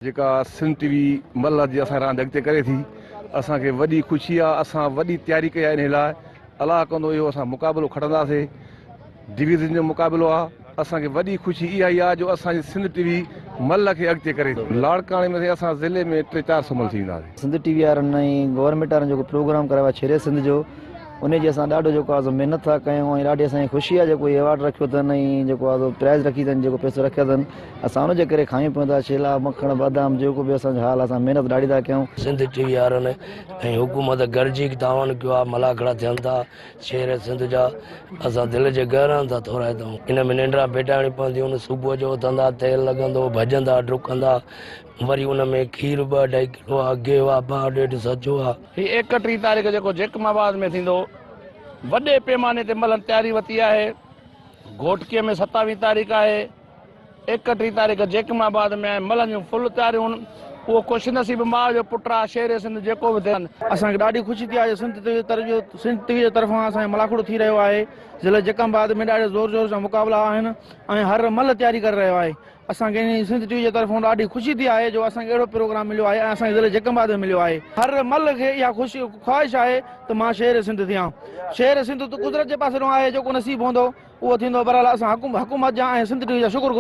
جيڪا سنڌ ٽي وي ملهه جي اسان راند اڳتي ڪري ٿي اسان کي وڏي خوشي آ اسان وڏي تياري ڪئي آ انهي لاء الله ڪندو اهو اسان مقابلو کٽنداسي ڊويزن جو مقابلو آ اسان کي وڏي خوشي اها ئي آ جو اسان جي سنڌ ٽي وي ملهه کي اڳتي ڪري ٿي. لاڙڪاڻي ۾ سائين اسان ضلعي ۾ ٽي 400 ملهه ٿي وينداسي. سنڌ ٽي وي وارن ۽ گورنمينٽ وارن جيڪو پروگرام ڪرايو آ شير سنڌ جو انهي جي اسان ڏاڍو جيڪو آ سو محنت ٿا ڪيون ۽ ڏاڍي اسان کي خوشي آ جيڪو هي ايوارڊ رکيو اٿن ۽ جيڪو آ سو پرائز رکي اٿن جيڪو پئسو رکيو اٿن اسان ان جي ڪري کايون پيون ٿا ڇيلا مکڻ بادام جيڪو به اسان جو حال آ اسان محنت ڏاڍي ٿا ڪيون. سنڌ ٽي وي وارن ۽ حڪومت گڏجي تعاون ڪيو آ ملاکڙا ٿين ٿا شير سنڌ جا اسان دل جي گهرن سان ٿورائتا آهيون ان ۾ ننڊرا ڀيٽائڻيون پونديون آهن صبح جو اٿندا تيل لڳندو ڀڄندا ڊڪندا وري ان ۾ کير ٻه اڍائي ڪلو آ گيهه آ ڀاء ڏيڍ سچو آ. هي 31 تاريخ جيڪو جيڪب آباد ۾ ٿيندو وڏي پيماني تي ملهن تياري ورتي آهي گهوٽڪي ۾ 27 تاريخ آهي 31 تاريخ جيڪب آباد ۾ آهي ملهن جون فل تياريون اهو خوش نصيب ماء جو پٽ آهي شير سنڌ جيڪو به ٿئي. اسان کي ڏاڍي خوشي ٿي آهي جو سنڌ ٽي وي جي طرفان اسان جو ملاکڙو ٿي رهيو آهي ضلعي جيڪب آباد ۾ ڏاڍي زور شور سان مقابلا آهن ۽ هر ملهه تياري ڪري رهيو آهي اسان کي سنڌ ٽي وي جي طرفان ڏاڍي خوشي ٿي آهي جو اسان کي اهڙو پروگرام مليو آهي ۽ اسان کي ضلعي جيڪب آباد ۾ مليو آهي هر ملهه کي اها خوشي خواهش آهي ته مان شير سنڌ ٿيان شير سنڌ ته قدرت جي پاسي آهي جيڪو نصيب هوندو اهو ٿيندو بهرحال اسان حڪومت جا ۽ سنڌ ٽي وي جا شڪر.